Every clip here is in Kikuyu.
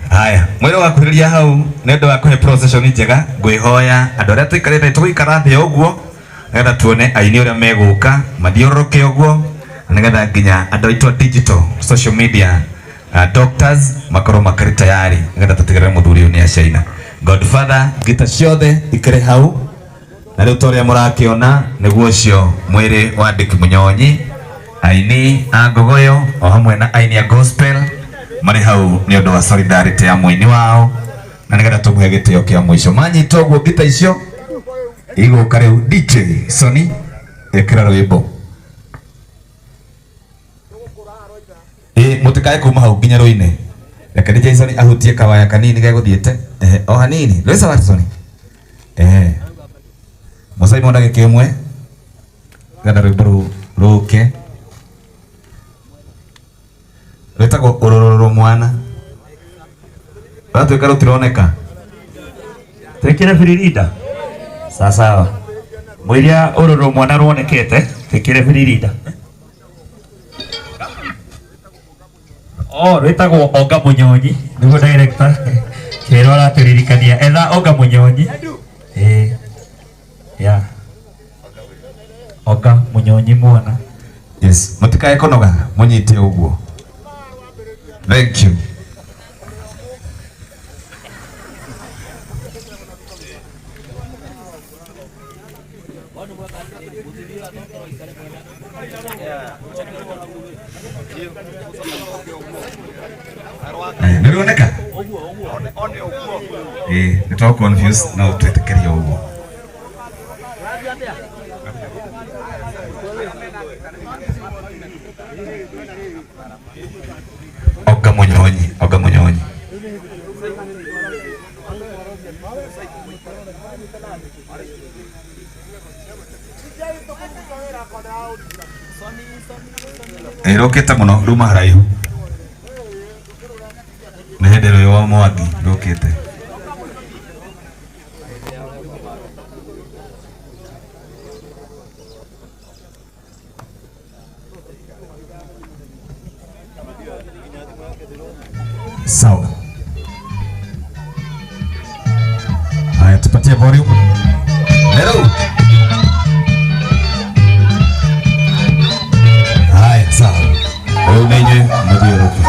Haya, mwĩrĩ wakuhĩrĩria hau nĩ ũndũ wa kũhe procession njega, ngwĩhoya andũ arĩa tũikarĩte tũgũikara thĩ ũguo nĩgetha tuone aini ũrĩa megũka mathiũrũrũke ũguo, nĩgetha nginya andũ aitũ a digital social media doctors makorwo makĩrĩ tayari nĩgetha tũtigĩrĩre mũthuri ũyũ nĩ acaina. Godfather ngita ciothe ikĩrĩ hau, na rĩu ta ũrĩa mũrakĩona nĩguo ũcio mwĩrĩ wa Dick Munyonyi, aini a ngogoyo o hamwe na aini a gospel marĩ hau nĩ ũndũ wa solidarity ya mũini wao, na nĩgetha tũmũhe gĩtĩo kĩa mũico. Manyita ũguo ngita icio igũka rĩu. DJ Sony, ĩkĩra rwĩmbo. Ĩ mũtikae kuma hau nginya rũine. Reke DJ Sony ahutie kawaya kanini gegũthiĩte. Ehe, o hanini rwĩca wa Sony. Ehe, mũcaimo ndagĩka ĩmwe nĩgetha rwĩmbo rũu rũke, rwĩtagwo ũrũrũrũ mwana rwatuĩka rũtironeka. Twĩkĩre biririnda sawasawa mũiria ũrũrũ mwana ruonekete, twĩkĩre biririnda. Oh, rwĩtagwo Onga Mũnyonyi, nĩguo director kĩrwo aratũririkania. Etha Onga Mũnyonyi. Ĩĩ. Ya. Onga Mũnyonyi mwana. Yes, mũtikae kũnoga, mũnyite ũguo. Thank you. Nĩ ruoneka? Ĩĩ, nĩ twa confuse no twĩtĩkĩrie ũguo. Onga Munyonyi, Onga Munyonyi. Ĩrũkĩte mũno ruma haraihu. Nĩ hĩndĩ rũĩ wa Mwangi rũkĩte. Sawa. Haya, tupatie volume. Hello. Haya, sawa. Rĩu nĩ inyuĩ mũthiũrũke.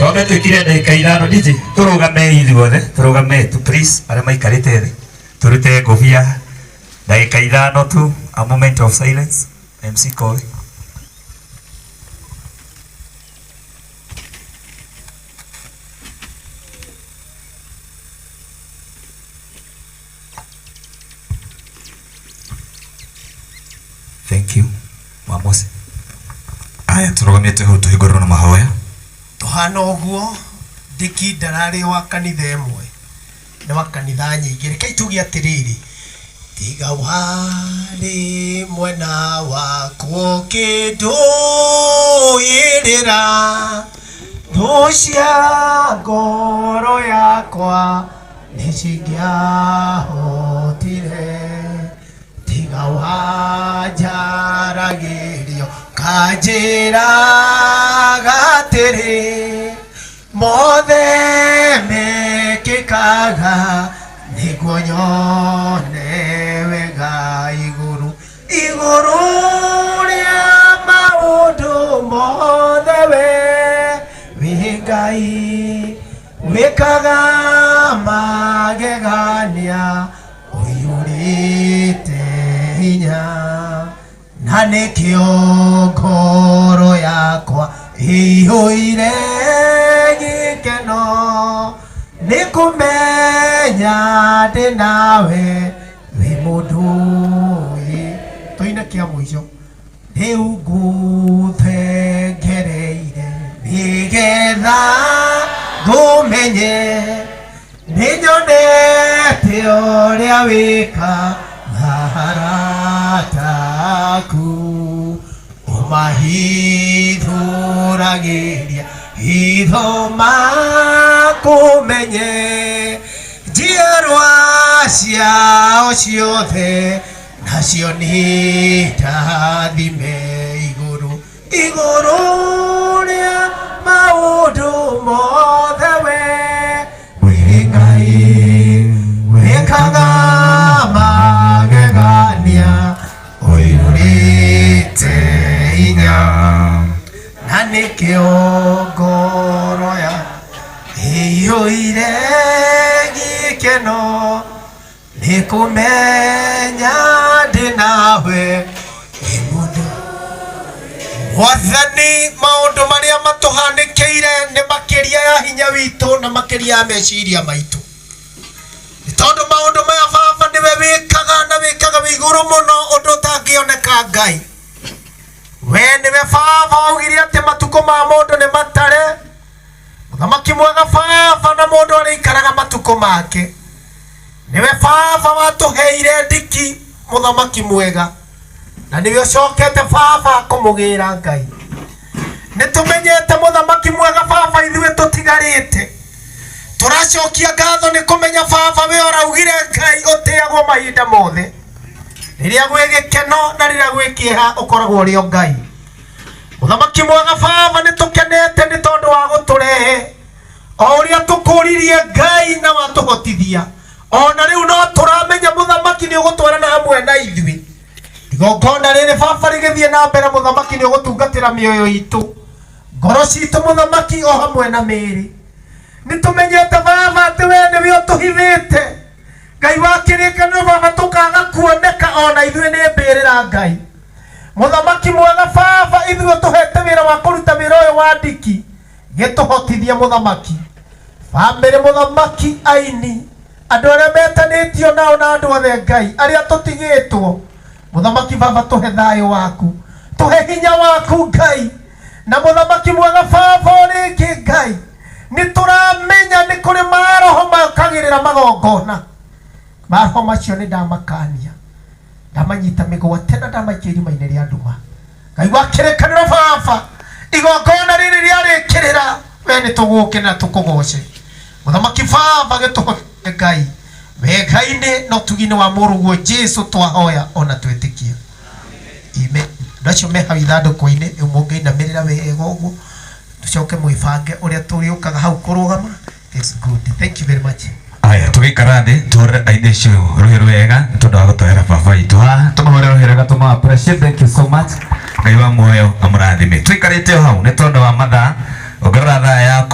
Twambe twikire ndagĩka 5 DJ tũrũgame ithuothe tũrũgame tu please arĩa maikarĩte thĩ tũrute ngũbia ndagĩka 5 tu, a moment of silence. MC Koi. Thank you. Mwamosi. Aya tũrũgamĩte hau tũhingũrĩrwo na mahoya. Tuhana ũguo Ndiki ndararĩ wa kanitha ĩmwe, nĩ wa kanitha nyingĩ. Rekei tuge atĩrĩrĩ, tiga warĩ mwena wakwo kĩndũĩrĩra thũ cia ngoro yakwa nĩcingĩahotire, tiga wanjaragĩrio kanjĩraga atĩrĩ mothe mekĩkaga nĩguo nyone wega igũrũ igũrũ rĩa maũndũ mothe we wĩ Ngai wĩkaga magegania ũiyũrĩte hinya na nĩkĩo ngoro yakwa ĩiyũire gĩkeno nĩ kũmenya ndĩ nawe wĩ mũndũ ũyĩ. Tũine kĩa mũico rĩu ngũthengereire nĩgetha ngũmenye nĩnyonete ũrĩa wĩkaga arata aku ũmahithũragĩria hitho makũmenye njiarwa ciao ciothe nacio nĩ ndathime igũrũ igũrũ rĩa maũndũ mothe we wĩ Ngai wĩkaga magegania ũiyũrĩte hinya na nĩkĩo ngoro ya ĩiyũire gĩkeno nĩ kũmenya ndĩ nawe wĩ mũndũ. Mwathani, maũndũ marĩa matũhanĩkĩire nĩ makĩria ya hinya witũ na makĩria ya meciria maitũ, nĩ tondũ maũndũ maya baba nĩwe wĩkaga na wĩkaga wĩ igũrũ mũno ũndũ ũtangĩoneka. Ngai we nĩwe baba waugire atĩ matukũ ma mũndũ nĩ matare, mũthamaki mwega baba, na mũndũ arĩikaraga matukũ make. Nĩwe baba watũheire Ndiki mũthamaki mwega, na nĩwe ũcokete baba kũmũgĩra. Ngai nĩ tũmenyete mũthamaki mwega baba, ithuĩ tũtigarĩte tũracokia ngatho nĩ kũmenya baba we ũraugire Ngai ũtĩagwo mahinda mothe, rĩrĩa gwĩ gĩkeno na rĩrĩa gwĩ kĩeha ũkoragwo ũrĩ o Ngai. Mũthamaki mwega baba, nĩ tũkenete nĩ tondũ wa gũtũrehe o ũrĩa tũkũririe Ngai na watũhotithia. Ona rĩu no tũramenya mũthamaki nĩ ũgũtwarana hamwe na ithuĩ igongona rĩrĩ baba rĩgĩthiĩ na mbere. Mũthamaki nĩ ũgũtungatĩra mĩoyo itũ, ngoro citũ mũthamaki, o hamwe na mĩĩrĩ. Nĩ tũmenyete baba atĩ we nĩwe ũtũhithĩte Ngai wa kĩrĩkanĩro baba, tũkaga kuoneka ona ithuĩ nĩ mbĩrĩra. Ngai mũthamaki mwega baba, ithuĩ tũhete wĩra wa kũruta wĩra ũyũ wa Ndiki, gĩtũhotithia mũthamaki, bamĩrĩ mũthamaki, aini, andũ arĩa metanĩtio nao na andũ othe Ngai arĩa tũtigĩtwo. Mũthamaki baba, tũhe thayũ waku, tũhe hinya waku Ngai. Na mũthamaki mwega baba, o rĩngĩ Ngai nĩ tũramenya nĩ kũrĩ maroho makagĩrĩra magongona. Maroho macio nĩ ndamakania, ndamanyita mĩgwate na ndamaikia irima-inĩ rĩa nduma. Ngai wa kĩrĩkanĩro baba, igongona rĩrĩ rĩarĩkĩrĩra, we nĩ tũgũkĩna tũkũgoce. Mũthamaki baba, gĩtũhote Ngai wega-inĩ na ũtugi-inĩ wa mũrũguo Jesu twahoya ona twĩtĩkia, amen. Andũ acio me hau ithandũkũ-inĩ rĩu mũngĩinamĩrĩra wega ũguo, tũcoke mwĩbange ũrĩa tũrĩũkaga hau kũrũgama. It's good, thank you very much. Aya tũgĩikara thĩ tũhũrĩre aini acio rũhĩ rwega nĩ tondũ wa gũtwehera baba witũ haha. Tũmahũrĩre rũhĩ rwega, tũma appreciate. Thank you so much. Ngai wa muoyo amũrathime. Tũikarĩte o hau nĩ tondũ wa mathaa, ũngĩrora thaa yaku.